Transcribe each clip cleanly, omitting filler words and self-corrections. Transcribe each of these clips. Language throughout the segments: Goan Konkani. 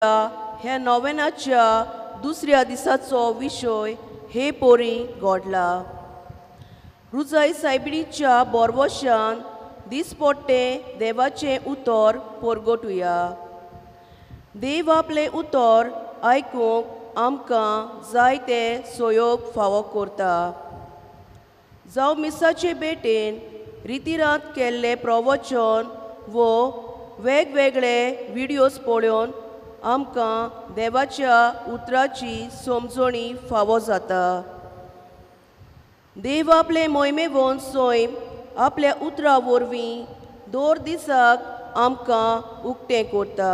ह्या नोवेनाच्या दुसऱ्या दिसाचो विशय हे पोरी घडला. रुजाय सायबिणीच्या बोरवशान दिसपट्टें देवाचें उतर परगटुया. देव आपलें उतर आयकूंक आमकां जायते सहयोग फावो करता. जावं मिसाचे भेटेन रितिरांत केल्लें प्रवचन वो वेगवेगळे विडियोज पळोवन आमकां देवाच्या उतराची समजणी फावो जाता. देव आपले मोहिमेवन सैम आपल्या उतरा वरवीं दर दिसाक आमकां उक्तें करता.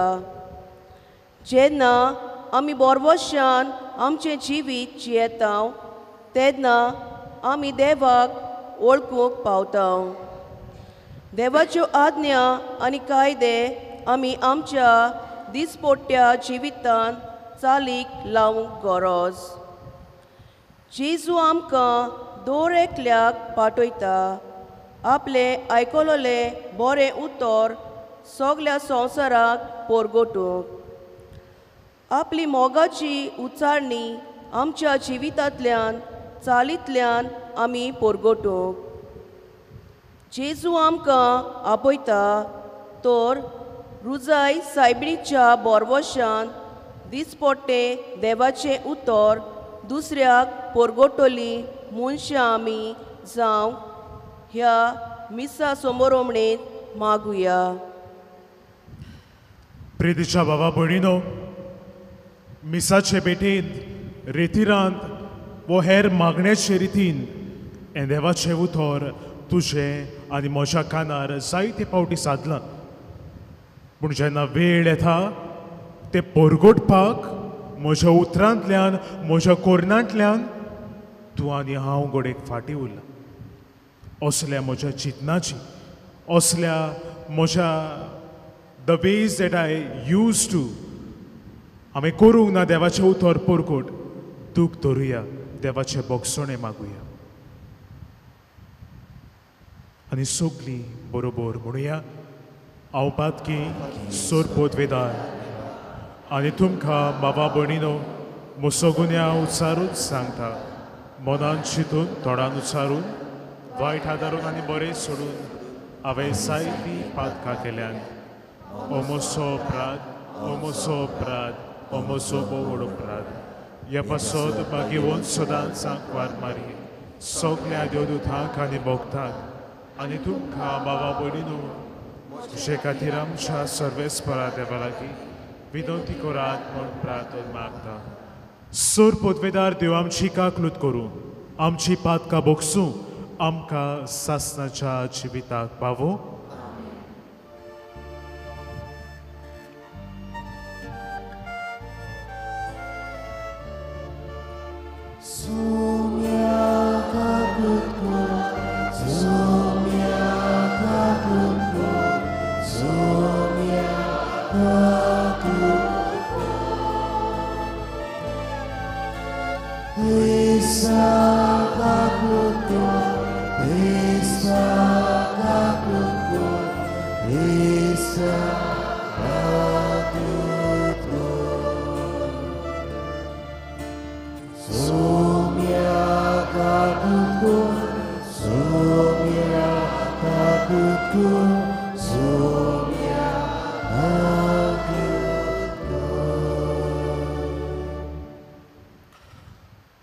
जेन्ना आमी बोरवशान आमचें जिवीत जियेता तेन्ना आमी देवाक वळखूंक पावता. देवाच्यो आज्ञा आनी कायदे आमी आमच्या दिसपट्ट्या जिवितान चालीक लावंक गरज. जेजू आमकां दर एकल्याक पाठयता आपलें आयकलोलें बरें उतर सगल्या संवसाराक परगटूंक. आपली मोगाची उच्चारणी आमच्या जिवितांतल्यान चालींतल्यान आमी परगटूंक. जेजू आमकां आपयता तर रुजाय सायबिणीच्या बोरवशान दिसपट्टें देवाचें उतर दुसऱ्याक परगटली मनशां आमी जावं ह्या मिसा समोरोमणेंत मागुया. प्रितीच्या बाबा भयणीनो, मिसाचे भेटेंत रेतिरांत वो हेर मागण्याचे रितीन हें देवाचें उतर तुजें आनी म्हज्या कानार जायते फावटी सादलां. पूण जेन्ना वेळ येता तें परगटपाक म्हज्या उतरांतल्यान म्हज्या कोरणांतल्यान तूं आनी हांव घडयेक फाटीं उरला. असल्या म्हज्या चिंतनाची, असल्या म्हज्या the ways that I use to हांवें करूंक ना देवाचें उतर परगट. दूख धरुया, देवाचें बोगसणें मागुया आनी सगलीं बरोबर म्हणुया. हांव पातकी सोरपोत वेदार आनी तुमकां बाबा भयणीनो म्हजो गुन्यांव उच्चारून सांगता. मनान चिंतून तोंडान उच्चारून वायट आदारून आनी बरें सोडून हांवें जायतीं पातकां केल्यान. ओ म्हजो अपराध, ओ म्हजो अपराध, ओ म्हजो भोव व्हड अपराध. ह्या पासत मागीर सदांच सांकवार मारी सगल्या देवदूतांक आनी भक्तांक आनी तुमकां बाबा भयणीनो तुजे खातीर आमच्या सर्वेस्परा देवा लागीं विनंती करात म्हूण प्रार्थना मागता. सोर पोतवेदार देव आमची काकलूत करूं, आमची पातकां भोगसूं, आमकां सासणाच्या जिविताक पावो.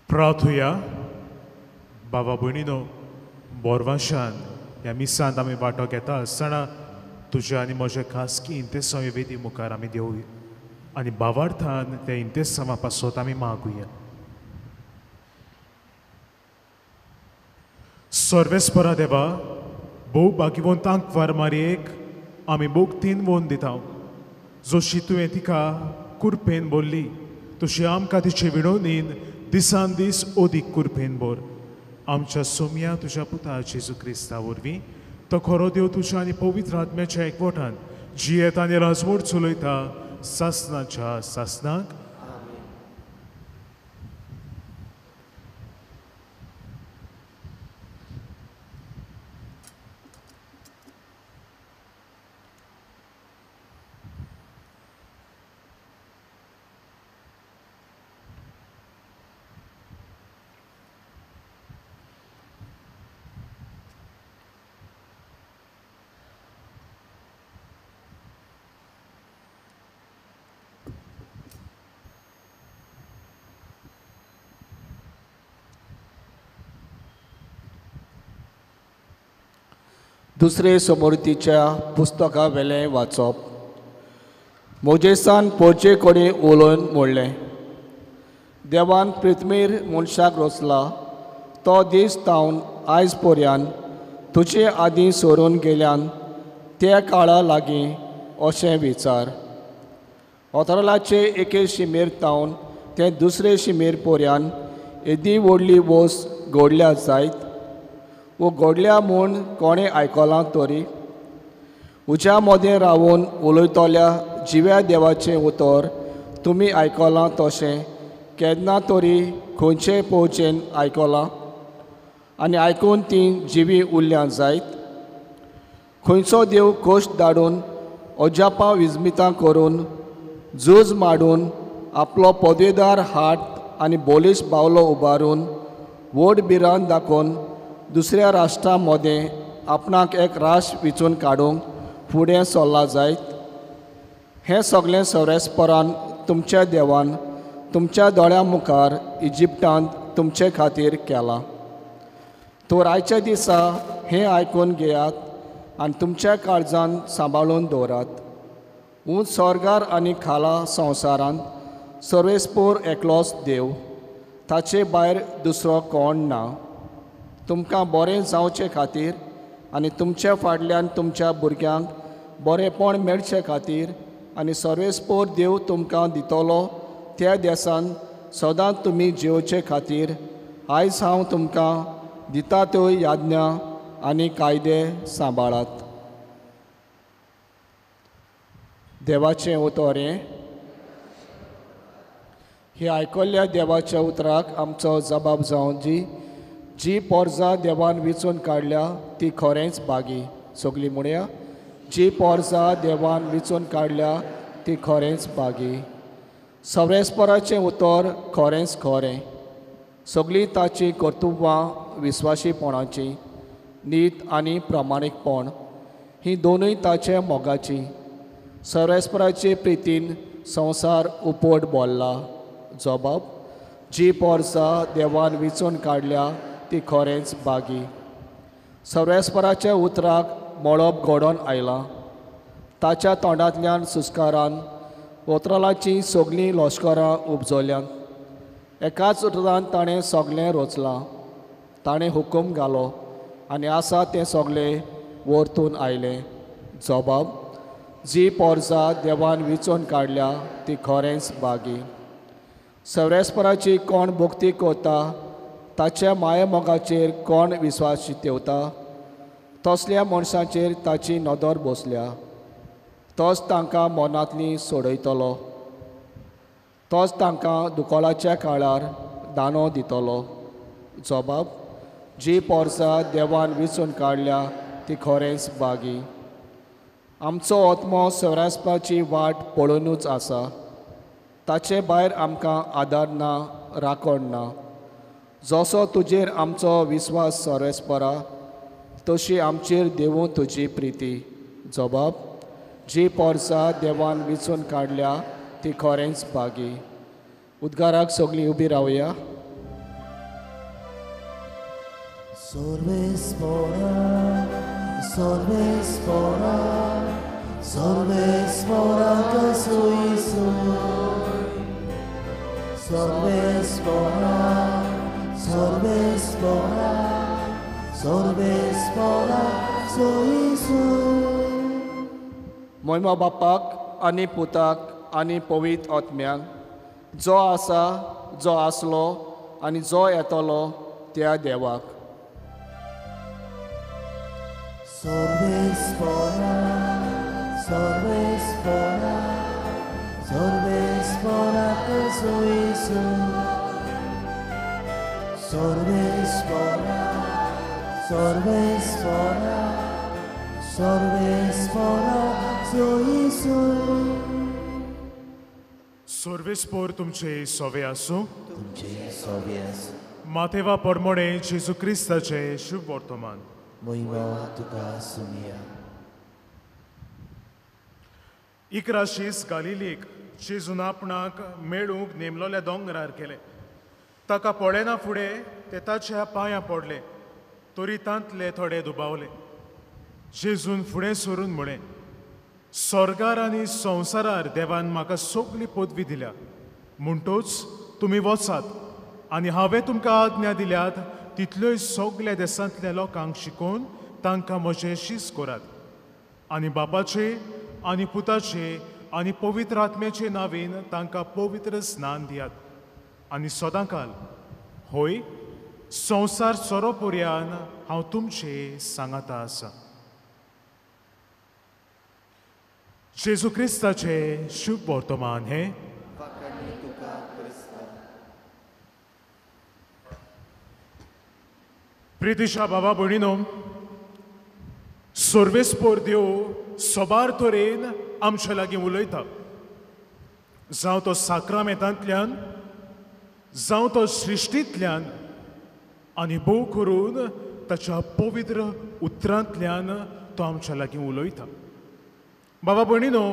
प्रार्थुया. बाबा भयणीनो, बोरवाशान ह्या मिसांत आमी वांटो घेता आसतना तुज्या आनी म्हज्या खासगी इंतेसांव वेदी मुखार आमी देवया आनी बावार्थान त्या इंतेसांवा पासत आमी मागुया. सर्वेस्परा देवा, भोव भाग्यवंत आंकवार मारयेक आमी भोगतीन वोन दिता. जशी तुवें तिका कुरपेन बोल्ली तशी आमकां तिचे विणवणीन दिसान दीस अदीक कुरपेन भर. आमच्या सोम्या तुज्या पुता जेजू क्रिस्ता वरवीं तो खरो देव तुज्या आनी पवित्र आत्म्याच्या एकवटान जियेत आनी राजवट चलयता सासणाच्या सासणाक. दुसरे समोरतीच्या पुस्तका वेलें वाचप. मोजेसान पोरचे कडेन उलोवन म्हणलें, देवान पृथ्वीर मनशाक रचला तो दीस तावन आयज पर्यान तुजे आदीं सोरून गेल्यान त्या काळा लागीं अशें विचार. ओतरालाचे एके शिमेर तावन ते दुसरे शिमेर पर्यान येदी व्हडली वस्त घडल्या जायत वो घडल्या म्हूण कोणें आयकलां तरी? उज्या मदें रावून उलयतल्या जिव्या देवाचें उतर तुमी आयकलां तशें केन्ना तरी खंयचे पोवचेन आयकलां आनी आयकून तीं जिवी उरल्यां जायत? खंयचो देव कोश धाडून अजापां विजमितां करून झूज मांडून आपलो पदवेदार हात आनी बोलीस बावलो उबारून व्हड भिरांत दाखोवन दुसऱ्या राष्ट्रां मदें आपणाक एक राष्ट्र विचून काडूंक फुडें सरला जायत? हें सगळें सरेस्परान तुमच्या देवान तुमच्या दोळ्यां मुखार इजिप्टांत तुमचे खातीर केलां. तर आयच्या दिसा हें आयकून घेयात आनी तुमच्या काळजान सांबाळून दवरात. ऊंच स्वर्गार आनी खाला संवसारांत सर्वेस्पोर एकलोच देव, ताचे भायर दुसरो कोण ना. तुमकां बरें जावचे खातीर आनी तुमच्या फाटल्यान तुमच्या भुरग्यांक बरेंपण मेळचे खातीर आनी सर्वेस्पोर देव तुमकां दितलो त्या देसान सदांच तुमी जिवचे खातीर आयज हांव तुमकां दिता त्यो याज्ञा आनी कायदे सांबाळात. देवाचें उतर हें. हे आयकल्ल्या देवाच्या उतराक आमचो जबाब जावन जी जी पोरजा देवान विचून काडल्या ती खरेंच बागी. सगळीं म्हणया, जी पोरजा देवान विचून काडल्या ती खरेंच बागी. सवेस्पराचें उतर खरेंच खरें. सगळीं ताचीं कर्तुबां विस्वाशीपणाचीं, नीत आनी प्रामाणीकपण हीं दोनूय ताचे मोगाचीं. सर्वेस्पराचे प्रितीन संवसार उपट बोल्ला. जबाब, जी पोरसा देवान विचून काडल्या ती खरेंच बागी. सर्वेस्पराच्या उतराक मळब घडोवन आयलां. ताच्या तोंडांतल्यान सुस्कारान उतरालाचीं सगळीं लश्करां उपजल्यांत. एकाच उतरान ताणें सगळें रचलां. ताणें हुकूम घालो आनी आसा तें सगळें वरतून आयलें. जबाब, जी पोरसा देवान विचून काडल्या ती खरेंच बागी. सर्वेस्पराची कोण भक्ती करता ताच्या मायामोगाचेर कोण विस्वास ठेवता तसल्या मनशाचेर ताची नदर बसल्या. तोच तांकां मनांतली सोडयतलो. तोच तांकां दुकळाच्या काळार दानो दितलो. जबाब, जी पोरसा देवान विचून काडल्या ती खरेंच बागी. आमचो आत्मो सर्वेस्पराची वाट पळोवनूच आसा. ताचे भायर आमकां आदार ना, राखण ना. जसो तुजेर आमचो विस्वास सर्वेस्परा तशी आमचेर देवूं तुजी प्रिती. जबाब, जी पोरसा देवान विचून काडल्या ती खरेंच बागी. उद्गाराक सगळीं उबी रावया. सर्वेस्परा सर्वेस्परा सर्वेस्परा कसोय सर्वेस्परा सर्वेस्परा सर्वेस्परा सोईसोय. मोयमा बापाक आनी पुताक आनी पवित्र आत्म्याक, जो आसा, जो आसलो आनी जो येतलो त्या देवाक. सर्वेस्परा सर्वेस्परा सर्वेस्परा कसोईसोय सर्वेस्परा सर्वेस्परा सर्वेस्परा सोईसोय. सर्वेस्पोर तुमचे सोवे आसूं. तुमचे सोवे आसूं. मातेवा परमणे जेजू क्रिस्ताचें शुभ वर्तमान. मोहिमा तुका सुमिया. 11 शीस गालिलीक जेजून आपणाक मेळूंक नेमलोल्या दोंगरार केले. ताका पळयना फुडें ते ताच्या पांयां पडले, तरी तांतले थोडे दुबावले. जेजून फुडें सरून म्हळें, स्वर्गार आनी संवसारार देवान म्हाका सगली पदवी दिल्या, म्हणटोच तुमी वचात आनी हांवें तुमकां आज्ञा दिल्यात तितल्योय सगल्या देसांतल्या लोकांक शिकोवन तांकां म्हजें शीस करात आनी बापाचे आनी पुताचे आनी पवित्र आत्म्याचे नांवेन तांकां पवित्र स्नान दियात आनी सदांकाल होय संवसार सोरो पर्यान हांव तुमचे सांगाता आसा. जेजू क्रिस्ताचें शुभ वर्तमान हें. प्रितिशा बाबा भयणीनो, सर्वेस्पोर देव सबार तरेन आमच्या लागीं उलयता, जावं तो साक्रामेंतांतल्यान, जावं तो सृश्टींतल्यान आनी भोव करून ताच्या पवित्र उतरांतल्यान तो आमच्या लागीं उलयता. बाबा भयणीनो,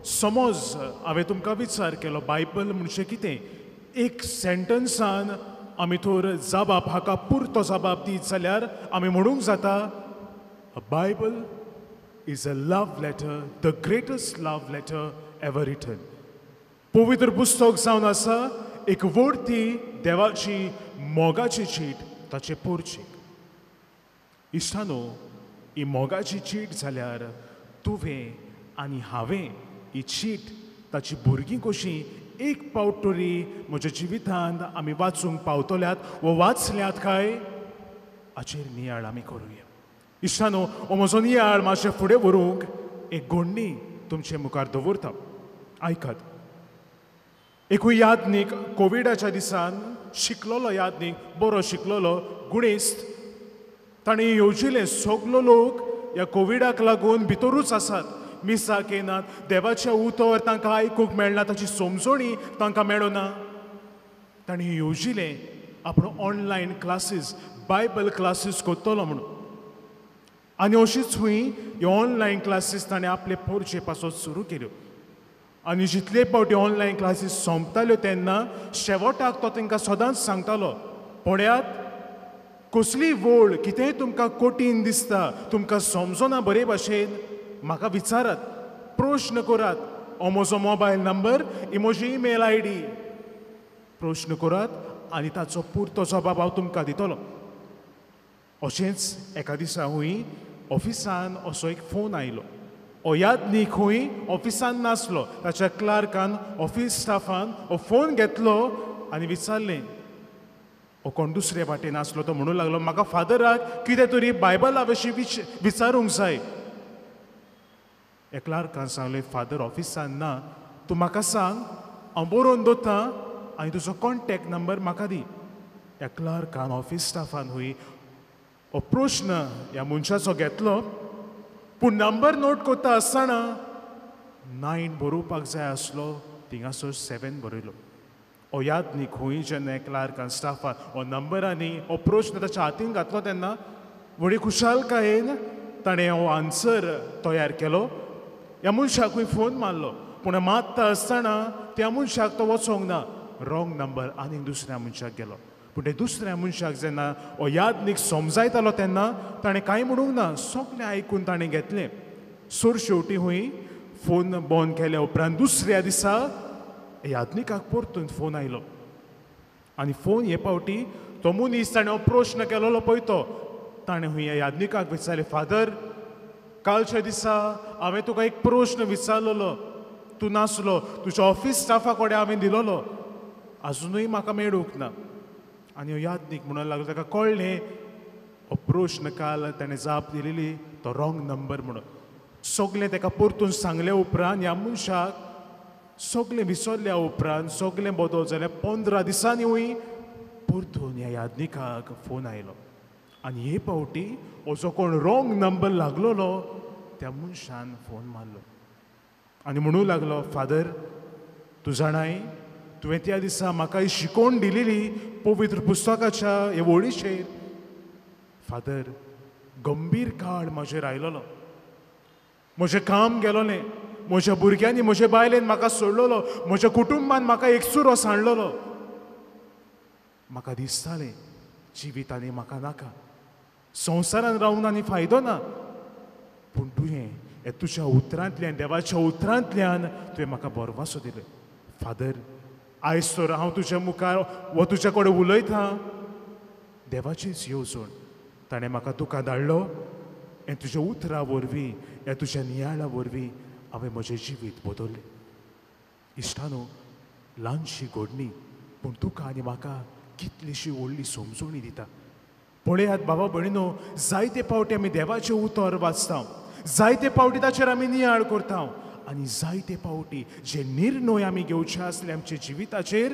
समज हांवें तुमकां विचार केलो बायबल म्हणजे कितें, एक सेंटन्सान आमी थोर जबाब हाका पुरतो जबाब दीत जाल्यार आमी म्हणूंक जाता, a Bible is a love letter, the greatest love letter ever written. पवित्र पुस्तक जावन आसा एक व्हडती देवाची मोगाची चीट ताचे पोरचीक. इश्टानो, ही मोगाची चीट जाल्यार तुवें आनी हांवें ही चीट ताची भुरगीं कशीं एक पावट तरी म्हज्या जिवितांत आमी वाचूंक पावतल्यात वो वाचल्यात काय हाचेर नियाळ आमी करुया. इश्टानो, हो म्हजो नियाळ मातशें फुडें व्हरूंक एक गोडणी तुमचे मुखार दवरता, आयकात. एकूय यादनीक कोविडाच्या दिसान शिकलोलो यादनीक, बरो शिकलोलो गुणेस्त, ताणें येवजिलें सगलो लोक ह्या कोविडाक लागून भितरूच आसात, मिसाक येनात, देवाचें उतर तांकां आयकूंक मेळना, ताची समजणी तांकां मेळना. ताणें येवजिलें आपूण ऑनलायन क्लासीस, बायबल क्लासीस करतलो म्हणून. आनी अशीच हुंय ह्यो ऑनलायन क्लासीस ताणें आपले पोरचे पासत सुरू केल्यो. आनी जितले फावटी ऑनलायन क्लासीस सोंपताल्यो तेन्ना शेवटाक तो तांकां सदांच सांगतालो, पळयात कसली वळ कितेंय तुमकां कठीण दिसता, तुमकां समजना बरे भाशेन, म्हाका विचारात, प्रश्न करात, हो म्हजो मोबायल नंबर, ही म्हजी ईमेल I D, प्रश्न करात आनी ताचो पुरतो जबाब हांव तुमकां दितलो. अशेंच एका दिसा हुंय ऑफिसान असो एक फोन आयलो. हो यादनीक खूंय ऑफिसान नासलो, ताच्या क्लार्कान, ऑफिस स्टाफान हो फोन घेतलो आनी विचारलें, हो कोण दुसरे वाटेन आसलो, तो म्हणूंक लागलो म्हाका फादराक कितें तरी बायबला विशीं विचारूंक जाय. क्लार्कान सांगलें, फादर ऑफिसान ना, तूं म्हाका सांग, हांव बरोवन दवरता आनी तुजो कॉन्टेक्ट नंबर म्हाका दी. ह्या क्लार्कान, ऑफिस स्टाफान हुंय हो प्रश्न ह्या मनशाचो घेतलो, पूण नंबर नोट करता आसतना 9 बरोवपाक जाय आसलो, थिंगासर 7 बरयलो. हो यादनीक खूंय जेन्ना क्लार्कान, स्टाफान हो नंबरांनी हो प्रश्न ताच्या हातीन घातलो तेन्ना व्हडली खुशालकायेन ताणें हो आन्सर तयार केलो. ह्या मनशाकूय फोन मारलो, पूण मारता आसतना त्या मनशाक तो वचोंक ना, रॉंग नंबर आनीक दुसऱ्या मनशाक गेलो. पूण ते दुसऱ्या मनशाक जेन्ना हो यादनीक समजायतालो तेन्ना ताणें कांय म्हणूंक ना, सगळें आयकून ताणें घेतलें. सोर शेवटी हुंय फोन बंद केल्या उपरांत दुसऱ्या दिसा यादनिकाक परतून फोन आयलो आनी फोन हे फावटी तो मनीस ताणें हो प्रश्न केलोलो पळय तो ताणें हुंय ह्या यादनिकाक विचारलें, फादर कालच्या दिसा हांवें तुका एक प्रश्न विचारलेलो, तूं नासलो, तुज्या ऑफिस स्टाफा कडेन हांवें दिलोलो, आजुनूय म्हाका मेळूंक ना. आनी हो यादनीक म्हणूंक लागलो, ताका कळ्ळें हो प्रश्न काल ताणें जाप दिलेली तो रॉंग नंबर म्हणून. सगळें ताका परतून सांगले उपरांत ह्या मनशाक सगळें विसरल्या उपरांत सगळें बदल जालें. 15 दिसांनी हुंय परतून ह्या यादनिकाक फोन आयलो आनी हे फावटी हो जो कोण रॉंग नंबर लागलोलो त्या मनशान फोन मारलो आनी म्हणूंक लागलो, फादर तूं जाणाय तुवें त्या दिसा म्हाका ही शिकोवण दिलेली पवित्र पुस्तकाच्या हे वळीचेर, फादर गंभीर काळ म्हजेर आयलोलो, म्हजें काम गेलोलें, म्हज्या भुरग्यांनी म्हज्या बायलेन म्हाका सोडलेलो, म्हज्या कुटुंबान म्हाका एकसुरो सांडलेलो, म्हाका दिसतालें जिवीत आनी म्हाका नाका, संवसारान रावून आनी फायदो ना. पूण तुवें हे तुज्या उतरांतल्यान, देवाच्या उतरांतल्यान तुवें म्हाका बरवासो दिलो. फादर, आयज तर हांव तुज्या मुखार वो तुज्या कडेन उलयतां देवाचीच येवजण. ताणें म्हाका तुका धाडलो, हें तुज्या उतरां वरवीं, ह्या तुज्या नियाळा वरवीं हांवें म्हजें जिवीत बदल्लें. इश्टानो, ल्हानशी घडणी पूण तुका आनी म्हाका कितलीशी व्हडली समजणी दिता. पळयात बाबा भयणीनो, जायते फावटी आमी देवाचें उतर वाचता, जायते फावटी ताचेर आमी नियाळ करता आनी जायते फावटी जे निर्णय आमी घेवचे आसले आमच्या जिविताचेर,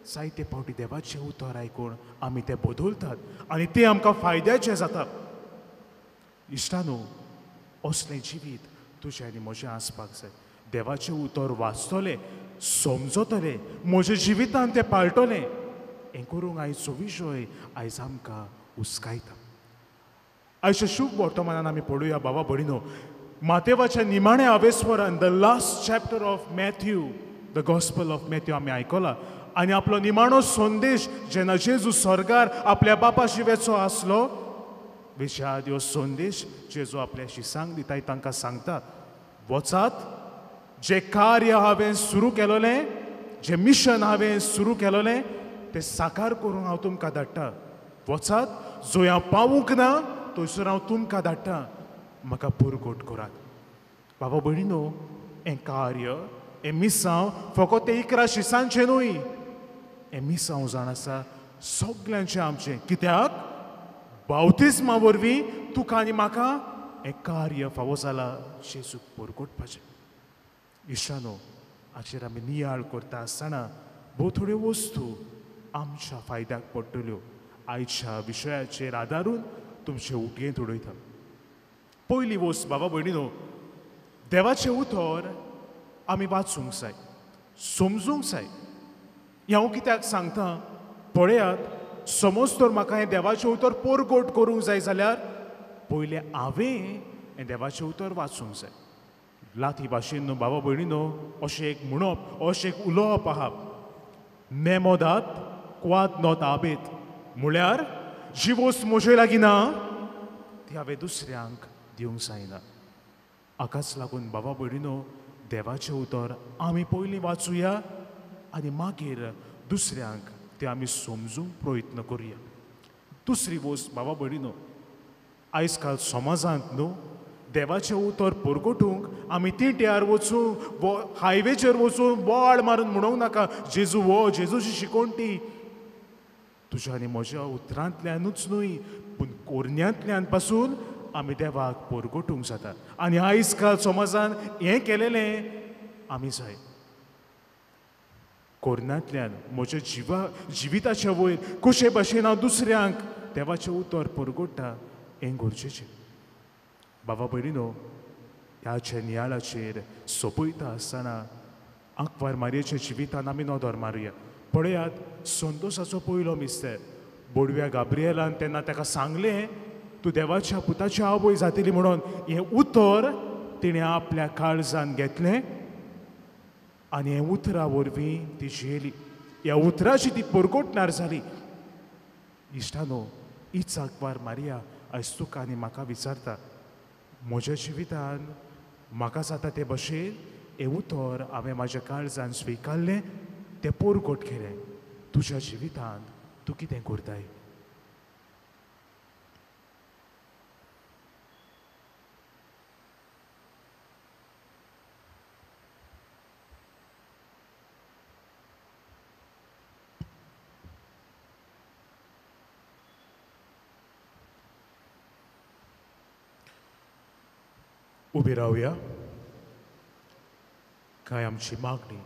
जायते फावटी देवाचें उतर आयकून आमी ते बदलतात आनी ते आमकां फायद्याचें जाता. इश्टानो, असलें जिवीत तुजें आनी म्हजें आसपाक जाय. देवाचें उतर वाचतलें, समजतलें, म्हज्या जिवितान तें पाळटलें, हें करूंक आयचो विशय आयज आमकां उस्कायता. आयच्या शुभ वर्तमानान आमी पळोवया बाबा भयणीनो, मातेवाच्या निमाण्या आवेस्वरान, the last chapter of Matthew, the gospel of Matthew आमी आयकला आनी आपलो निमाणो संदेश जेन्ना जेजू स्वर्गार आपल्या बापाशी वेचो आसलो, विशाद ह्यो संदेश जेजू आपल्या शिसांक दिता, तांकां सांगता, वचात, जें कार्य हांवें सुरू केलोलें, जें मिशन हांवें सुरू केलोलें तें साकार करूंक हांव तुमकां धाडटा. वचात, जंय हांव पावूंक ना थंयसर हांव तुमकां धाडटा, म्हाका पुरगोट करात. बाबा भयणीनो, हें कार्य, हें मिसांव फकत ते 11 शिसांचें न्हय, हें मिसांव जाण आसा सगल्यांचें आमचें. कित्याक बावतिस्मा वरवीं तुका आनी म्हाका हें कार्य फावो जालां जेजूक पुरगोटपाचें. इश्टानो, हाचेर आमी नियाळ करता आसतना भोव थोड्यो वस्तू आमच्या फायद्याक पडटल्यो. आयच्या विशयाचेर आदारून तुमचे उटयेंत उडयता. पयली वस्त बाबा भयणीनो, देवाचें उतर आमी वाचूंक जाय, समजूंक जाय. हें हांव कित्याक सांगता पळयात, समज तर म्हाका हें देवाचें उतर पोरगोट करूंक जाय जाल्यार पयलें हांवें हें देवाचें उतर वाचूंक जाय. लाती भाशेन न्हू बाबा भयणीनो, अशें एक म्हणप, अशें एक उलोवप आहा, नेमोदात क्वाद नोत आबेत, म्हळ्यार जी वस्त म्हजे लागीं ना ती हांवें दुसऱ्यांक दिवंक जायना. हाकाच लागून बाबा भयणीनो, देवाचें उतर आमी पयलीं वाचुया आनी मागीर दुसऱ्यांक तें आमी समजूंक प्रयत्न करुया. दुसरी वस्त बाबा भयणीनो, आयज काल समाजांत न्हू देवाचें उतर परगटूंक आमी तिंट्यार वचूं, हायवेचेर वचून बोवाळ मारून म्हणूंक नाका, जेजू हो, जेजूची शिकवण ती. तुज्या आनी म्हज्या उतरांतल्यानूच न्हय पूण कोरण्यांतल्यान पासून आमी देवाक परगटूंक जाता. आनी आयज काल समाजान हें केलेलें आमी जाय. कोरण्यांतल्यान म्हज्या जिविताच्या वयर कशे भाशेन हांव दुसऱ्यांक देवाचें उतर परगट्टा हें गरजेचें. बाबा भयणीनो, ह्या नियाळाचेर सोंपयता आसतना आंकवार मारयेच्या जिवितान आमी नदर मारुया. पळयात, संतोसाचो पयलो मिस्तेर बोडव्या गाब्रिएलान तेन्ना ताका सांगलें, तूं देवाच्या पुताची आवय जातली म्हणून. हें उतर तिणें आपल्या काळजान घेतलें आनी हें उतरा वरवीं ती जियेली. ह्या उतराची ती परगटणार जाली. इश्टानो, हीच आंकवार मारिया आयज तुका आनी म्हाका विचारता, म्हज्या जिवितान म्हाका जाता ते भशेन हें उतर हांवें म्हाज्या काळजान स्विकारलें, तें परगट केलें. तुज्या जिवितांत तूं कितें करताय? उबी रावया. काय आमची मागणी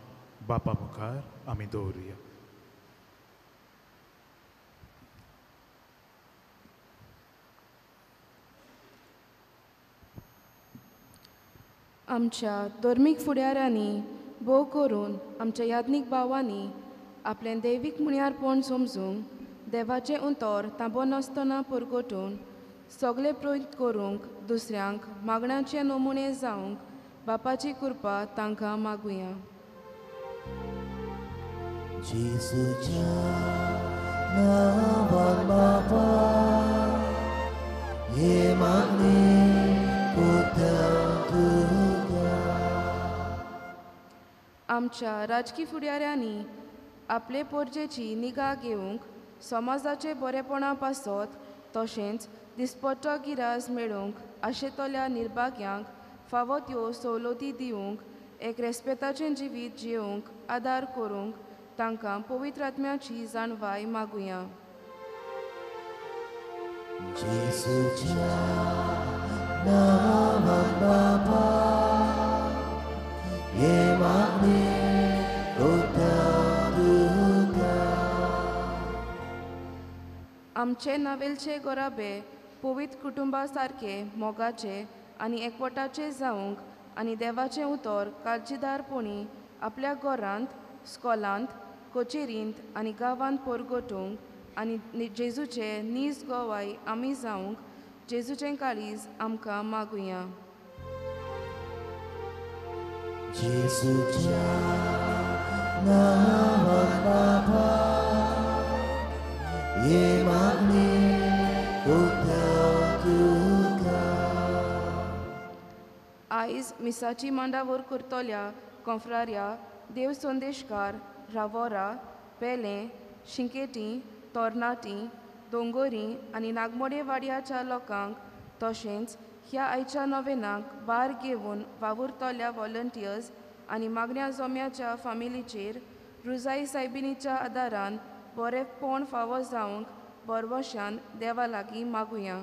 बापा मुखार आमी दवरुया. आमच्या धर्मीक फुडाऱ्यांनी भोव करून आमच्या याज्ञीक भावांनी आपलें दैवीक मुण्यारपण समजूंक देवाचें उतर तांबो नासतना परगटून सगळे प्रयत्न करूंक दुसऱ्यांक मागण्याचे नमुने जावंक बापाची कृपा तांकां मागुया. जेजूच्या नांवान बापा हे मागणी कोता. आमच्या राजकी फुडाऱ्यांनी आपले पोरजेची निगा घेवंक समाजाचे बरेपणा पासत तशेंच दिसपट्टो गिराज मेळोवंक आशेतल्या निर्भाग्यांक फावो त्यो सवलती दिवंक एक रेस्पेताचें जिवीत जियोवंक आदार करूंक तांकां पवित्र आत्म्याची जाणवाय मागुया. जेजूच्या नांवान बापा हे मागणें करता तुका. आमचे नावेलचे गोराबे पवित्र कुटुंबा सारके मोगाचे आनी एकवटाचे जावंक आनी देवाचें उतर काळजीदारपणी आपल्या घरांत, स्कॉलांत, कचेरींत आनी गांवांत परगटूंक आनी जेजूचे नीज गोवाय आमी जावंक जेजूचें काळीज आमकां मागुया. जेजूच्या नांवान बापा हे मागणें करता तुका. आयज मिसाची मांडावर करतल्या कोंफ्रार्या देव संदेशकार रावोरा, पेले, शिंकेटी, तोरनाटी, दोंगोरी आनी नागमोडे वाड्याच्या लोकांक तशेंच ह्या आयच्या नोवेनाक भार घेवन वावुरतल्या व्हॉलंटियर्स आनी मागण्या जोम्याच्या फामिलीचेर रुजाई सायबिणीच्या आदारान बरेपण फावो जावंक बरवशान देवा लागीं मागुया.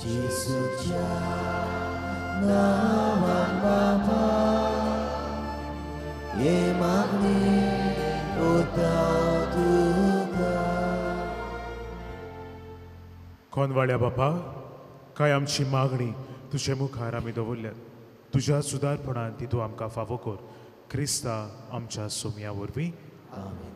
जेजूच्या नांवान बापा हे मागणें करता तुका. कोनवाड्या बापा, काय आमची मागणी तुजे मुखार आमी दवरल्यात. तुज्या सुदारपणान ती तूं आमकां फावो कर. क्रिस्ता आमच्या सोम्या वरवीं. आमेन.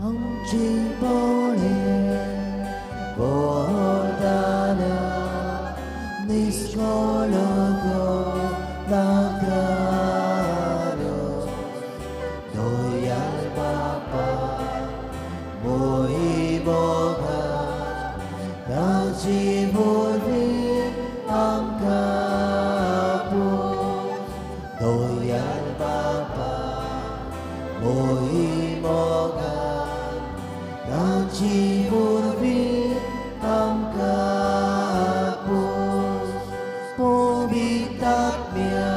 आमची पोळे वरदाना निस्कळंक नाकारो दयाळ बापा मोही मोगान ताची वरवीं आमकां पोस. दयाळ बापा मोही मोगान ताची वरवीं आमकां पोस. पवित्र आत्म्या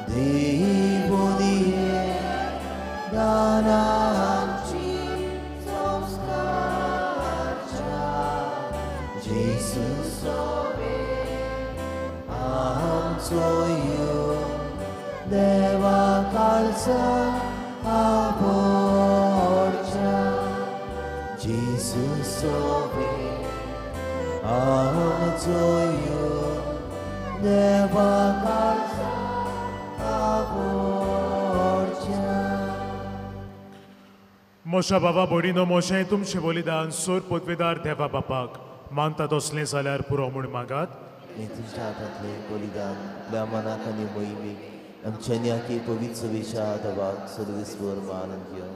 देवोदिये दाना आमची संस्कारच्या जेजू सोवे आमचो यो देवा काळजा आवडच्या. जेजू सोवे आमचो यो देवा काळजा आवडच्या. मोशा बाबा भयणीनो, मोशें तुमचें बलिदान सोर पदवेदार देवा बापाक मानता तसलें जाल्यार पुरो म्हूण मागात. हें तुमच्या हातांतलें बलिदान आपल्या मनाक आनी मोहिमेक आमच्या न्याकी पवित्र सवेच्या देवाक सर्वेस्पर मान घेवन.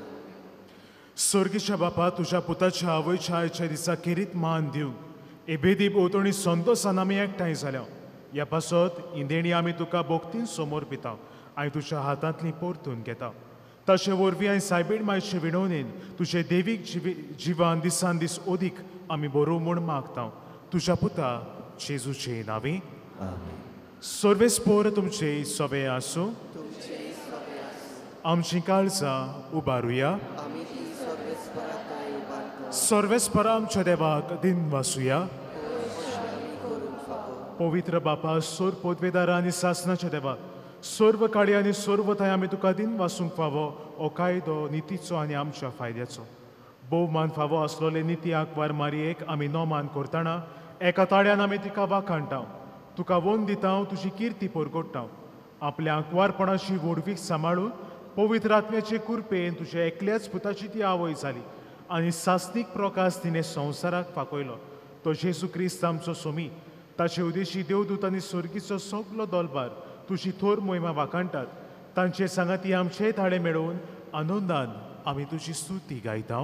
स्वर्गीच्या बापा, तुज्या पुताच्या आवयच्या आयच्या दिसा खेरीत मान दिवंक एबेदी भोंवतणी संतोसान आमी एकठांय जाल्या. ह्या पासत इंदेणी आमी तुका भक्तीन समोर पिता आनी तुज्या हातांतली परतून घेता. तशें वरवीं आनी सायबीण मायचे विणवणेन तुजे देवीक जिवान दिसान दीस अदीक आमी बरोवं म्हूण मागता. तुज्या पुता जेजूचे नांवी. सर्वेस्पोर तुमचे सवे आसूं. आमची काळजां उबारुया. सर्वेस्परा आमच्या देवाक दिन वासुया. पवित्र बापा, सोर पदवेदारा आनी सासनाच्या देवा, सर्व काळी आनी सर्व थंय आमी तुका दिन वासूंक फावो हो कायदो नितीचो आनी आमच्या फायद्याचो. भोवमान फावो आसलोले निती आंकवार मारयेक आमी नोमान करतना एका ताळ्यान आमी तिका वाखाणटा, तुका वोन दिता, तुजी किर्ती परगोडटा. आपल्या आंकवारपणाची व्हडवीक सांबाळून पवित्र आत्म्याचे कुरपेन तुज्या एकल्याच पुताची ती आवय जाली आनी सासनीक प्रकाश तिणें संवसाराक फाकयलो. तो जेजू क्रिस्त आमचो सोमी ताचे उदेशी देवदूत आनी स्वर्गीचो सगलो दोलबार तुजी थोर मोहिमा वाखाणटात. तांचे सांगाती आमचे थाडे मेळोवन आनंदान आमी तुजी स्तुती गायता.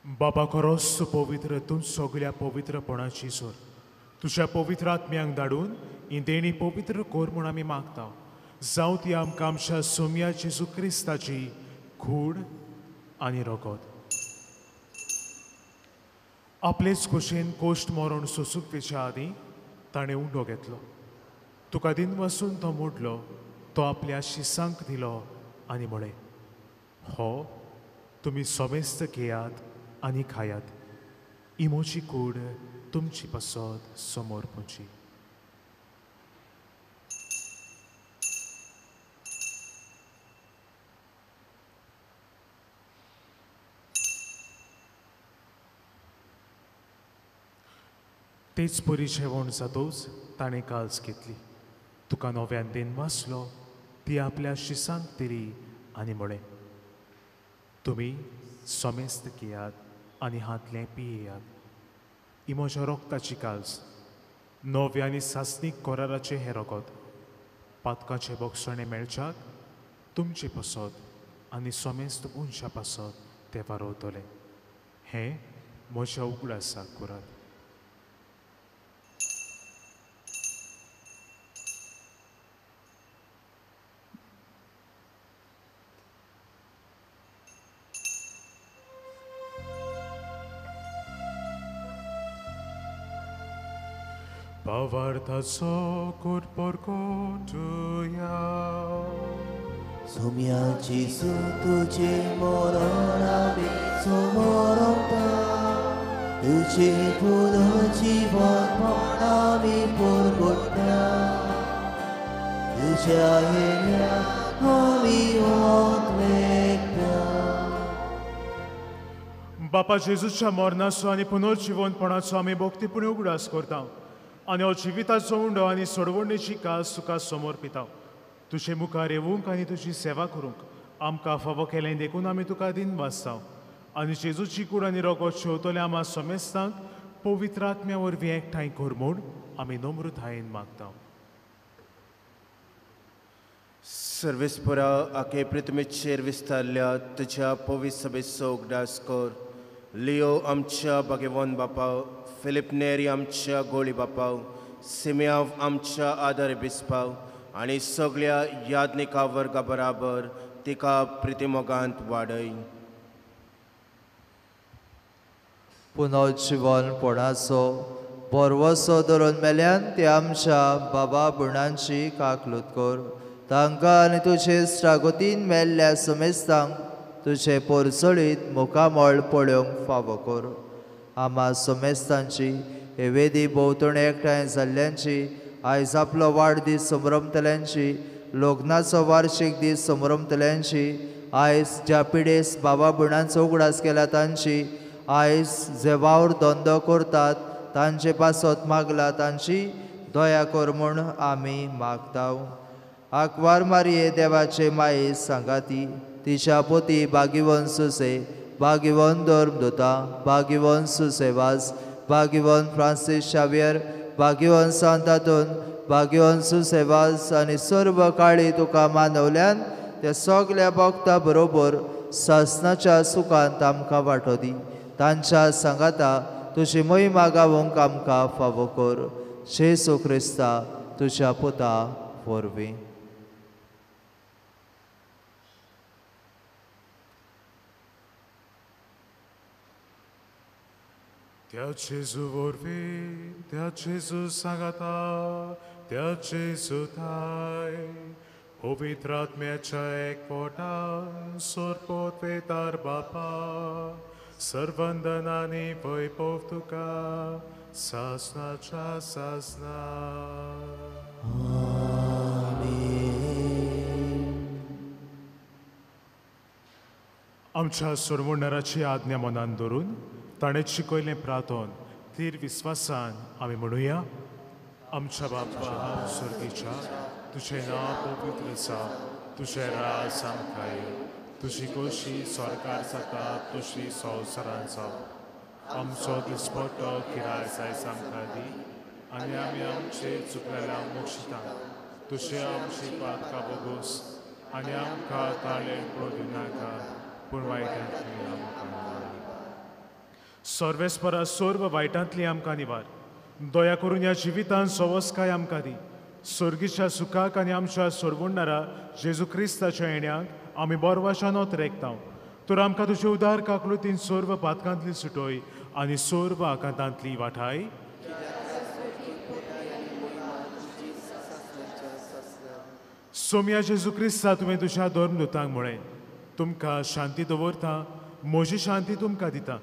बाबा खरोच पवित्र, तूं सगळ्या पवित्रपणाची सोर. तुज्या पवित्र आत्म्यांक धाडून ही देणी पवित्र कर म्हूण आमी मागता. जावं ती आमकां आमच्या सोम्या जेजू क्रिस्ताची कूड आनी रगत. आपलेच खोशेन कोश्ट मरण सोसूंक वेच्या आदीं ताणें उंडो घेतलो. तुका दिन वसून तो मोडलो, तो आपल्या शिसांक दिलो आनी म्हळें, हो तुमी समेस्त घेयात आनी खायात. इमोची कूड तुमची पासत समोर पुची. तेच परी जेवण जातोच ताणें काल्स घेतली. तुका नव्यान दिन वाचलो, ती आपल्या शिसांक दिली आनी म्हळें, तुमी समेस्त घेयात आनी हातलें पियेयात. ही म्हज्या रोगताची काल्स, नव्या आनी सासणीक कराराचें हें रगत. पातकाचें बक्षणें मेळच्याक तुमचे पासत आनी समेस्त मनशा पासत तें वारवतलें. हें म्हज्या उगडासाक करात. भावार्थाचो कोटपोरकोटुया. सोम्या जेजू तुजें मरण आमी समोरता, तुजें पुनर्जीवन आमी परगट्टा, तुज्या हेन्या आमी ओतमेकता. बापा जेजूच्या मरणाचो आनी पुनर्जीवनपणाचो आमी भक्तीपूर्ण उगडास करता आनी हो जिविताचो उंडो आनी सोडवणेची कास तुका समर्पिता. तुजे मुखार येवंक आनी तुजी सेवा करूंक आमकां फावो केलें देखून आमी तुका दिन वाचता. आनी जेजूची कूड आनी रगत शेवतले आमा समेस्तांक पवित्र आत्म्या वरवीं एकठांय कर म्हूण आमी नम्रतायेन मागता. सर्वेस्परा आखे पृथ्वीचेर विस्तारल्या तुज्या पवित्र सभेचो उगडास कर. लियो आमच्या भाग्यवान बापा, फिलिप नेरी आमच्या गोळी बापा, सिमियाव आमच्या आदर बिस्पाव आनी सगळ्या याज्ञिका वर्गा बराबर तिका प्रितिमोगांत वाडय. पुनर्जीवनपणाचो भरवसो धरून मेल्यान ते आमच्या बाबा भुरणांची काकलूत कर. तांकां आनी तुजे श्रागोतीन मेल्ल्या समेस्तांक तुजे पोरसळीत मुखामळ पळोवंक फावो कर. आमा समेस्तांची हे वेदी भोंवतणी एकठांय जाल्ल्यांची, आयज आपलो वाडदीस समरमतल्यांची, लग्नाचो वार्शीक दीस समरमतल्यांची, आयज ज्या पिडेस बाबा भुरणांचो उगडास केला तांची, आयज जे वावर धंदो करतात तांचे पासत मागला तांची दया कर म्हूण आमी मागता. आंकवार मारये देवाचे माये सांगाती तिच्या पोती भाग्यवंत सुसे भाग्यवंत धर्मदूता भाग्यवंत सुसेवास भाग्यवंत फ्रांसीस शावियर भाग्यवंत सांतातून भाग्यवंत सुसेवास आनी सर्व काळी तुका मानवल्यान त्या सगल्या भक्ता बरोबर सासनाच्या सुखांत आमकां वांटो दी. तांच्या सांगाता तुजी महिमा गावंक आमकां फावो कर. जेजू क्रिस्ता तुज्या पुता वरवीं. त्या जेजू वरवीं, त्या जेजू सांगाता, त्या जेजू थाय पवित्र आत्म्याच्या एकवटान सोरपोत बापा सर्वंदनानी वैभव तुका सासनाच्या सासना. आमच्या सोरवणराची आज्ञा मनान धरून ताणें शिकयलें प्रार्थन थीर विस्वासान आमी म्हणुया. आमच्या बापा स्वर्गीच्या, तुजें नांव पवित्र जावं, तुजें राज आमकां येवं, तुजी खोशी सरकार जाता तशी संवसारांत जावं. आमचो दिसपट्टो किराय आयज आमकां दी आनी आमी आमचे चुकलेल्या मोक्षिता तुजें आमची पातकां भोगोस आनी आमकां ताळें पडूं नाका पूण वायटांतली आमकां निवार. सर्वेस्परा सर्व वायटांतली आमकां निवार. दया करून ह्या जिवितांत सवस्काय आमकां दी. स्वर्गीच्या सुखाक आनी आमच्या सोरवणणारा जेजू क्रिस्ताच्या येण्याक आमी बोरवाशान रेखता. तर आमकां तुजे उदार काकलुतीन सर्व पातकांतली सुटोय आनी सर्व आकांतांतली वाठाय. सोम्या जेजू क्रिस्ता, तुवें तुज्या धर्मदूतांक म्हळें, तुमकां शांती दवरता, म्हजी शांती तुमकां दिता.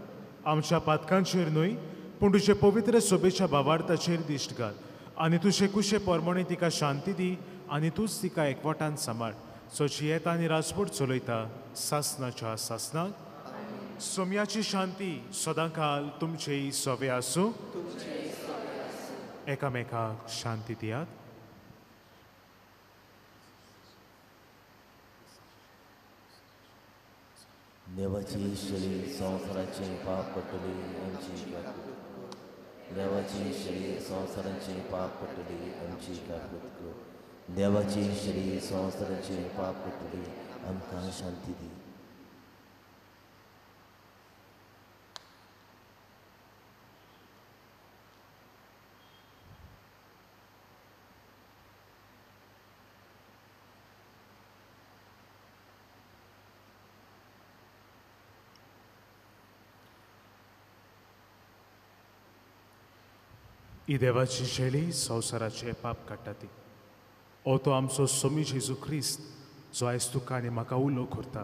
आमच्या पातकांचेर न्हय पूण तुजे पवित्र सोबेच्या भावार्थाचेर दिश्ट घाल आनी तुजे कुशे परमणे तिका शांती दी आनी तूंच तिका एकवटान सांबाळ. सो जियेता आनी राजपोट चलयता सासनाच्या सासनाक. सोम्याची शांती सदांकाल तुमचेय सोवे आसूं. एकामेकाक शांती दियात. देवाची शरीर संवसाराचे पाप पडटली आमची काकूत कर. देवाची शरीर संवसाराचे पाप पडटली आमची काकूत कर. देवाची शरीर संवसाराचे पाप पडटली आमकां शांती दी. ही देवाची शैली संवसाराचे पाप काडटा ती. हो तो आमचो सोमी जेजू क्रिस्त जो आयज तुका आनी म्हाका उलो करता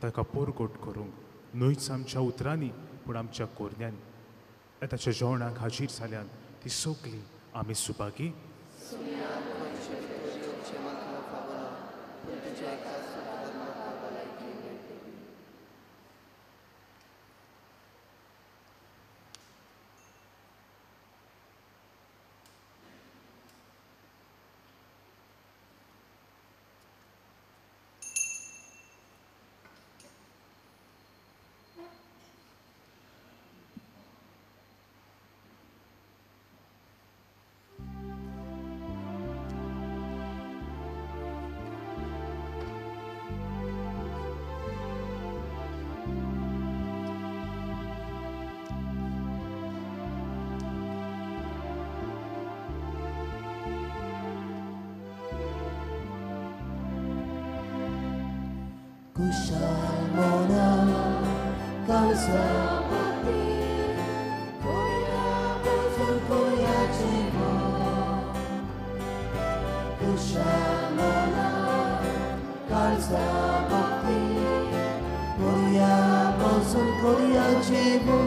ताका पोरगोट करूंक न्हयच आमच्या उतरांनी पूण आमच्या कोरण्यांनी. ताच्या जेवणाक हाजीर जाल्यान ती सगळी आमी Subhagi. Kushal mona kalsa bhakti koya bozul koya jivo. Kushal mona kalsa bhakti koya bozul koya jivo.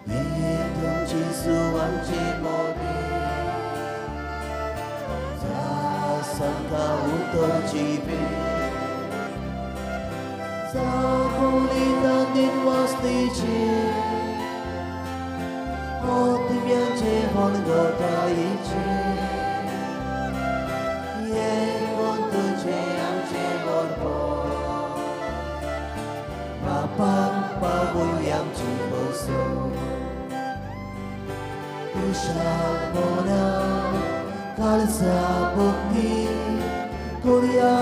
Yetum Jesu amche mode Sanka utor jive Sabolita ninvaslice Otimyanche hongodaice पयली आमची बसून कुशाल मोना काळजा भक्ती कोरया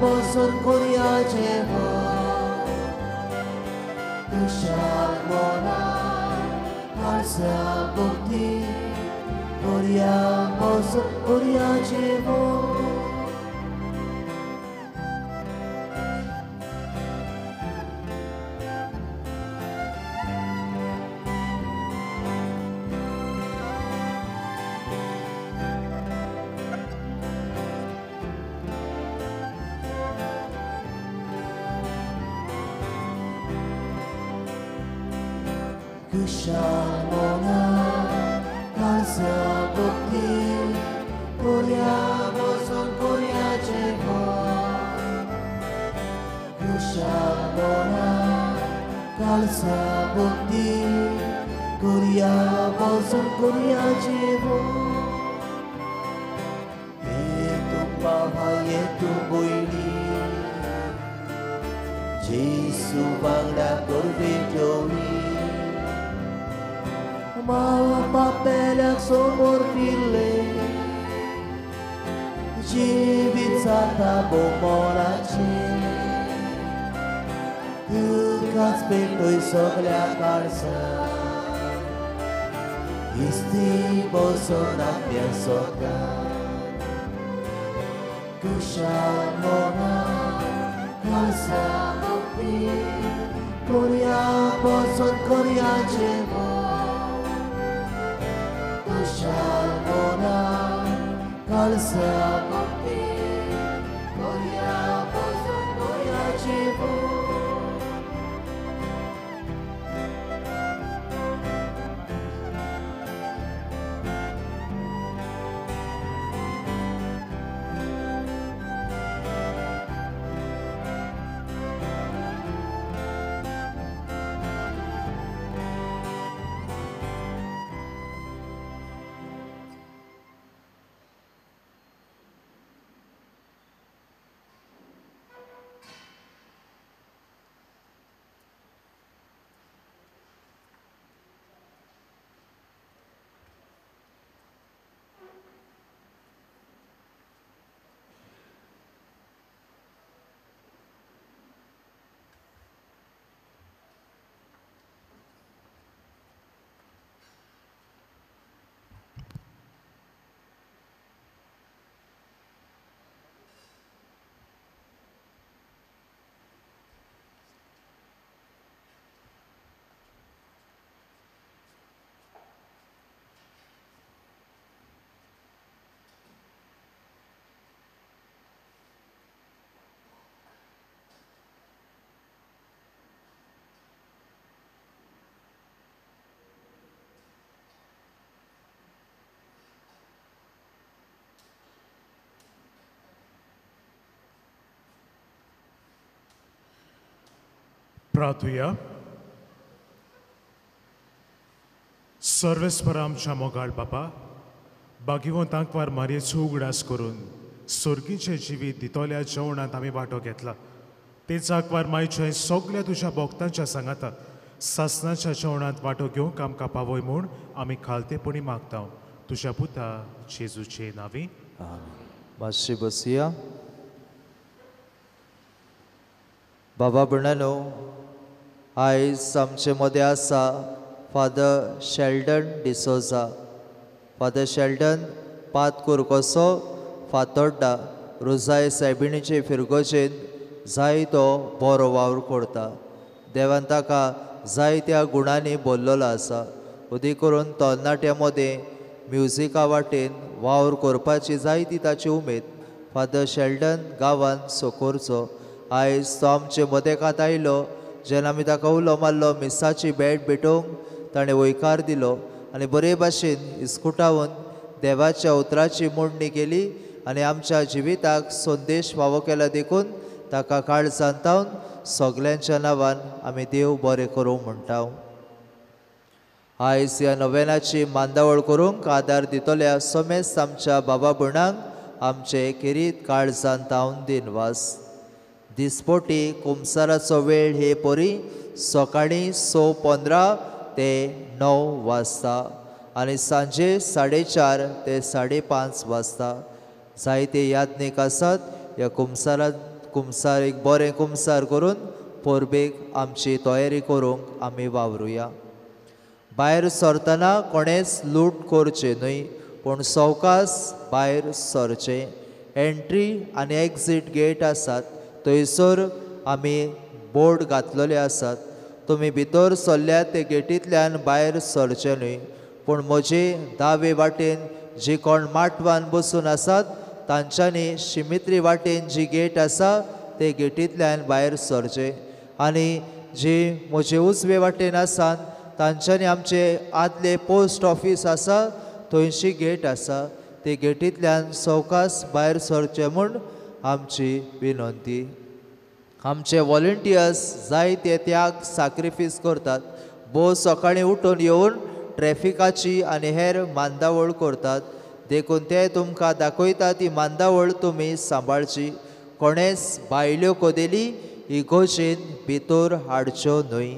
बसून कोरया जेवण कुशाल मोना काळजा भक्ती कोरया बसून कोरया जेवण कुशाल मोना काळजा भक्ती कोरया बसून कोरया जेवण कुशाल मोना काळजा भक्ती कोरया बसून कोरया जेवण ये तूं बाबा ये तूं भयणी जेसू वांगडा करपी ठेवणी मावा बापेल्याक समोर पिल्ले जिवीत जाता बोमोराचें तुकाच पेटय सगल्या काळजाक इस्ती बसून आत्म्या सोदान कुशाल मोना काळजा भक्ती कोरया बसून कोरया जेवण कुशाल मोना काळजा भक्ती कोरया बसून कोरया जेवण प्रार्थुया. सर्वेस्पर आमच्या मोगाळ बापा, बागिवंत आंकवार मारयेचो उगडास करून सोर्गीचें जिवीत दितोल्या जेवणांत आमी वांटो घेतला. तेच आंकवार मायच्या सगल्या तुज्या भक्तांच्या सांगाता सासनाच्या जेवणांत वांटो घेवंक आमकां पावय म्हूण आमी खालतेपणी मागता तुज्या पुता जेजूचे नांवी. मातशी बसया. बाबा भयणांनो, आयज आमचे मदें आसा father Sheldon D'Souza. Father Sheldon Patkur कसो फातोड्डा रोजाय सायबिणीचे फिरगोजेन जायतो बरो वावर करता. देवान ताका जायत्या गुणांनी भरलेलो आसा. अदीक करून तरणाट्यां मदें म्युजिका वाटेन वावर करपाची जायती ताची उमेद. फादर शेल्डन गांवान सोकोरचो. आयज तो आमचे मदेकांत आयलो जेन्ना आमी ताका उलो मारलो मिसाची भेट भेटोवंक ताणें वयकार दिलो आनी बरे भाशेन इस्कुटावन देवाच्या उतराची मोडणी केली आनी आमच्या जिविताक संदेश फावो केला. देखून ताका काळजान तावन सगल्यांच्या नांवान आमी देव बरें करूं म्हणटा. आयज ह्या नवेनाची मांदावळ करूंक आदार दितल्या समेस्त आमच्या बाबा भयणांक आमचे खेरीत काळजान तावन दिनवास. दिसपोटी कुमसाराचो वेळ हे परी सकाळीं 6:15 ते 9 वाजता आनी सांजे 4:30 ते 5:30 वाजता. जायते याज्ञीक आसात ह्या कुमसारात कुमसार एक बरें कुमसार करून परबेक आमची तयारी करूंक आमी वावरुया. भायर सरतना कोणेंच लूट करचें न्हय, पूण सवकास भायर सरचें. एंट्री आनी एक्झीट गेट आसात थंयसर आमी बोर्ड घातलेले आसात. तुमी भितर सरल्यात ते गेटींतल्यान भायर सरचें न्हय, पूण म्हजे दावे वाटेन जी कोण माटवान बसून आसात तांच्यांनी शिमित्री वाटेन जी गेट आसा ते गेटींतल्यान भायर सरचें आनी जी म्हजे उजवे वाटेन आसात तांच्यांनी आमचे आदले पोस्ट ऑफीस आसा थंयशी गेट आसा ते गेटींतल्यान सवकास भायर सरचें म्हूण आमची विनंती. आमचे वॉलंटियर्स जायते त्याग साक्रिफीस करतात. भोव सकाळीं उठून येवन ट्रॅफिकाची आनी हेर मांदावळ करतात, देखून ते तुमकां दाखयता ती मांदावळ तुमी सांबाळची. कोणेंच भायल्यो कदेली इगोजेन भितर हाडच्यो न्हय.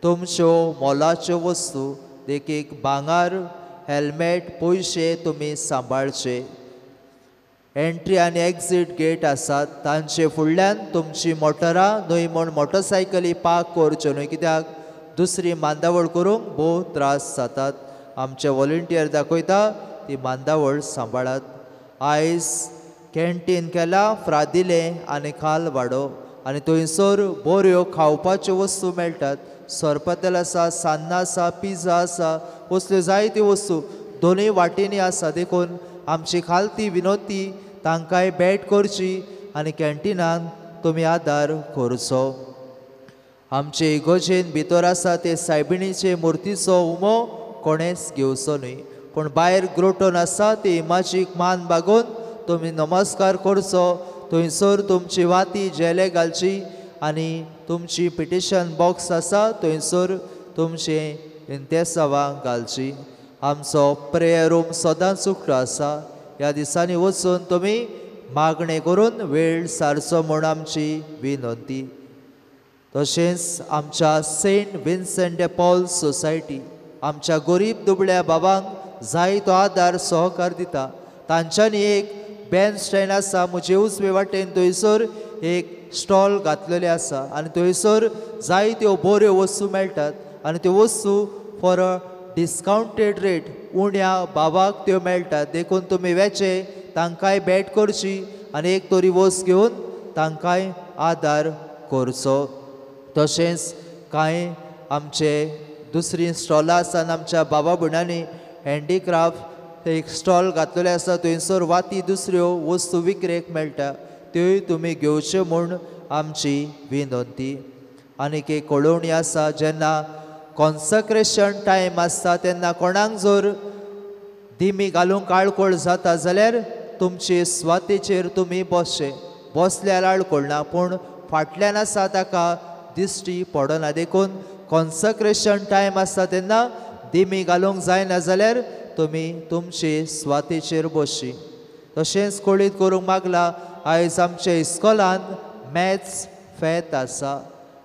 तुमच्यो मोलाच्यो वस्तू देखीक भांगर, हेल्मेट, पयशे तुमी सांबाळचे. एंट्री आनी एक्झीट गेट आसात तांचे फुडल्यान तुमची मोटरां न्हय म्हूण मोटरसायकली पार्क करच्यो न्हय, कित्याक दुसरी मांदावळ करूंक भोव त्रास जातात. आमचे वॉलंटियर दाखयता ती मांदावळ सांबाळात. आयज कॅन्टीन केला फ्रादिलें आनी खाल वाडो आनी थंयसर बऱ्यो खावपाच्यो वस्तू मेळटात. सरपतेल आसा, सान्नां आसा, पिझ्झा आसा, असल्यो जायत्यो वस्तू दोनूय वाटेंनी आसा. देखून आमची खालती विनोती तांकांय भेट करची आनी कॅन्टिनान तुमी आदार करचो. आमचे इगोजेन भितर आसा ते सायबिणीचे मुर्तीचो उमो कोणेंच घेवचो न्हय, पूण भायर ग्रोटोन आसा ते इमाजीक मान बागोवन तुमी नमस्कार करचो. थंयसर तुमची वाती झेले घालची आनी तुमची पिटिशन बॉक्स आसा थंयसर तुमचें इंतेसांवां घालची. आमचो प्रेयर रूम सदांच उक्तो आसा. ह्या दिसांनी वचून तुमी मागणें करून वेळ सारचो म्हूण आमची विनंती. तशेंच आमच्या Saint Vincent de Paul society आमच्या गरीब दुबळ्या बाबांक जाय तो आदार सहकार दिता. तांच्यांनी एक बँड स्टँड आसा म्हजे उजवे वाटेन थंयसर एक स्टॉल घातलेलें आसा आनी थंयसर जायत्यो बऱ्यो वस्तू मेळटात आनी त्यो वस्तू फॉर अ डिस्कावंटेड रेट उण्या भावाक त्यो मेळटात. देखून तुमी वेचे तांकांय भेट करची आनी एक तरी वस्त घेवन तांकांय आदार करचो. तशेंच कांय आमचे दुसरीं स्टॉलां आसा आमच्या बाबा भयणांनी हँडीक्राफ्ट एक स्टॉल घातलेलें आसा थंयसर वाती दुसऱ्यो वस्तू विक्रेक मेळटा त्योय तुमी घेवच्यो म्हूण आमची विनंती. आनीक एक कळोवणी आसा, जेन्ना कॉन्सक्रेशन टायम आसता तेन्ना कोणाक जर दिमी घालूंक आळकोळ जाता जाल्यार तुमचे सुवातेचेर तुमी बसचें. बसल्यार आळकोळ ना, पूण फाटल्यान आसा ताका दिश्टी पडना. देखून कॉन्सक्रेशन टायम आसता तेन्ना दिमी घालूंक जायना जाल्यार तुमी तुमचे सुवातेचेर बसची. तशेंच कळीत करूंक मागला आयज आमच्या इस्कॉलान मॅथ्स फेत आसा.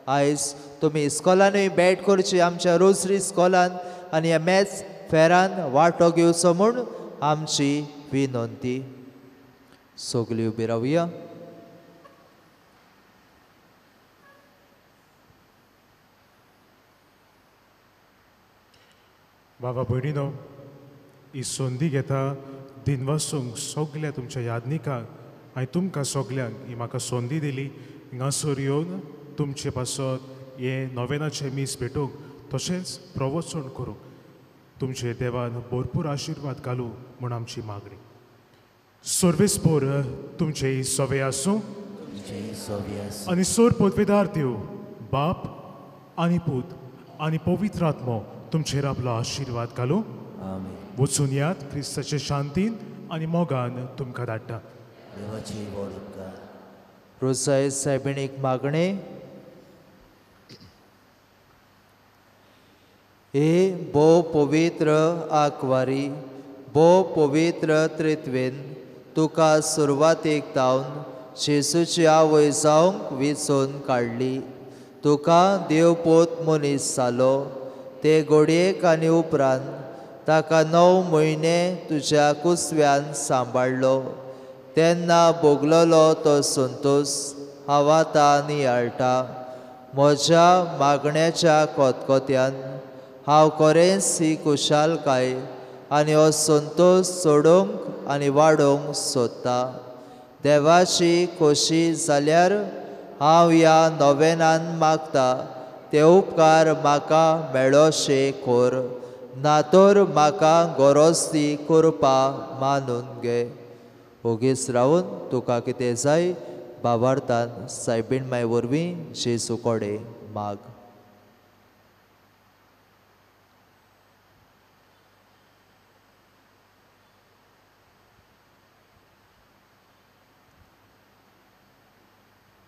आयज तुमी इस्कॉलानूय भेट करची आमच्या रोजरी इस्कॉलान आनी ह्या मॅथ्स फेरान वांटो घेवचो म्हूण आमची विनंती. सगळीं उबी रावया. बाबा भयणीनो, ही संदी घेता दिनवासूंक सगल्या तुमच्या यादनिकांक आनी तुमकां सगल्यांक ही म्हाका संदी दिली हांगासर येवन तुमचे पासत हें नोवेनाचें मीस भेटूंक तशेंच प्रवचन करूंक. तुमचे देवान भरपूर आशिर्वाद घालूं म्हूण आमची मागणी. सर्वेस्पोर तुमचे सवे आसूं आनी सोर पदवेदार देव बाप आनी पूत आनी पवित्र आत्मो तुमचेर आपलो आशिर्वाद घालूं. वचून यात क्रिस्ताचे शांतीन आनी मोगान तुमकां धाडटा. रोजाय सायबिणीक मागणें. हे भोव पवित्र आंकवारी, भोव पवित्र त्रित्वेन तुका सुरवातेक तावन जेजूची आवय जावंक विचून काडली. तुका देवपोत मनीस जालो ते घडयेक आनी उपरांत ताका 9 म्हयने तुज्या कुसव्यान सांबाळ्ळो. तेन्ना भोगलेलो तो संतोश हांव आतां नियाळटा. म्हज्या मागण्याच्या कोतकोत्यान हांव खरेंच ही खुशालकाय आनी हो संतोश सोडूंक आनी वाडोवंक सोदता. देवाची खोशी जाल्यार हांव ह्या नोवेनान मागता ते उपकार म्हाका मेळोशे कोर, ना तर म्हाका गरज ती करपा मानून घे. ओगीच रावन तुका कितें जाय बाबार्थान सायबीण माय वरवीं जेजू कडेन माग.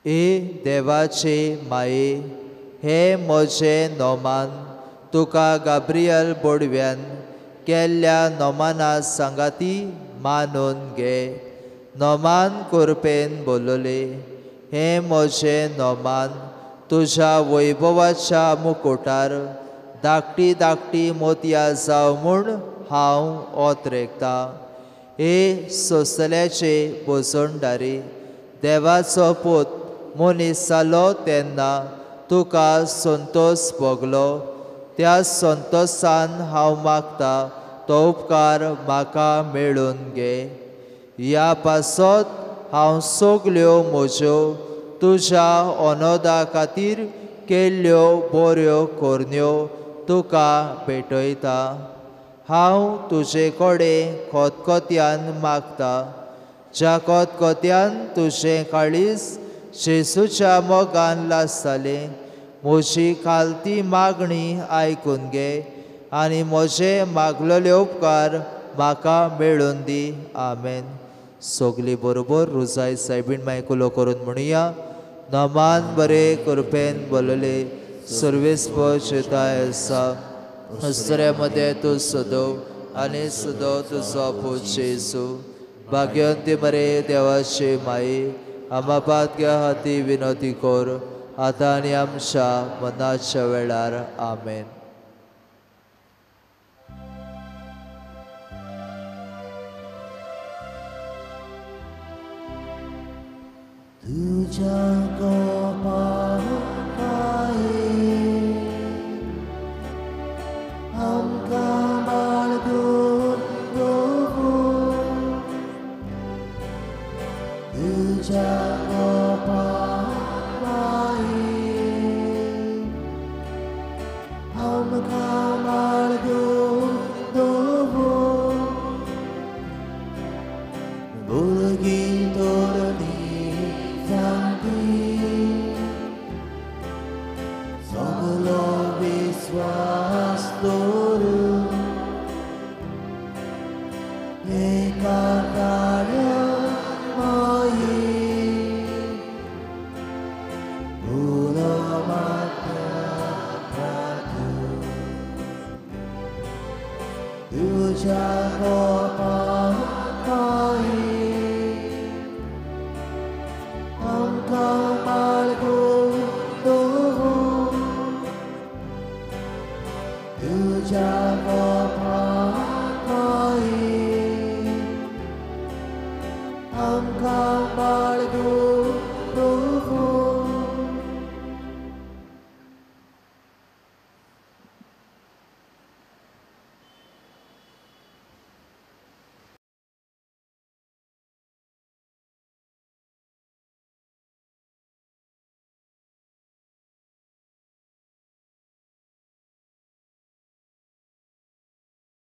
ए देवाचे माये, हे म्हजें नोमान तुका गाब्रियल बोडव्यान केल्ल्या नोमाना सांगाती मानून घे. नोमान करपेन बोलले, हें म्हजें नोमान तुज्या वैभवाच्या मुकुटार धाकटी धाकटी मोतयां जावं म्हूण हांव ओतरेकतां. हे सोंसल्याचे बोजोणदारी, देवाचो पूत मनीस जालो तेन्ना तुका संतोश भोगलो. त्या संतोशान हांव मागता तो उपकार म्हाका मेळून घे. ह्या पासत हांव सगल्यो म्हज्यो तुज्या अनोदा खातीर केल्ल्यो बऱ्यो करण्यो तुका भेटयता. हांव तुजे कडेन खतखत्यान मागता, ज्या खतखत्यान तुजें काळीज जेजूच्या मोगान लासतालें, म्हजी खालती मागणी आयकून घे आनी म्हजे मागलेले उपकार म्हाका मेळून दी. आमेन. सगली बरोबर रुजाय सायबीण मायकुलो करून म्हणुया. नमान बरे कृपेन बोलले सर्वेस्पर आसा, दुसऱ्या मदें तूं सदो आनी सदो तुजो पूत जेजू. भाग्यवंती मरे देवाचे माये, आमा पातक्या हाती विनोती कर आतां आनी आमच्या मनाच्या वेळार. आमेन. तुझ्या आमकां बाळगून दवर, तुझ्या आमकां बाळगून दवर. भुरगीं तरणी सगलो विश्वास दवरून एका काळ्या माये पुरो तुझ्या गोपाय आमकां बाळगून दवर, तुझ्या गोपाय आमकां बाळगून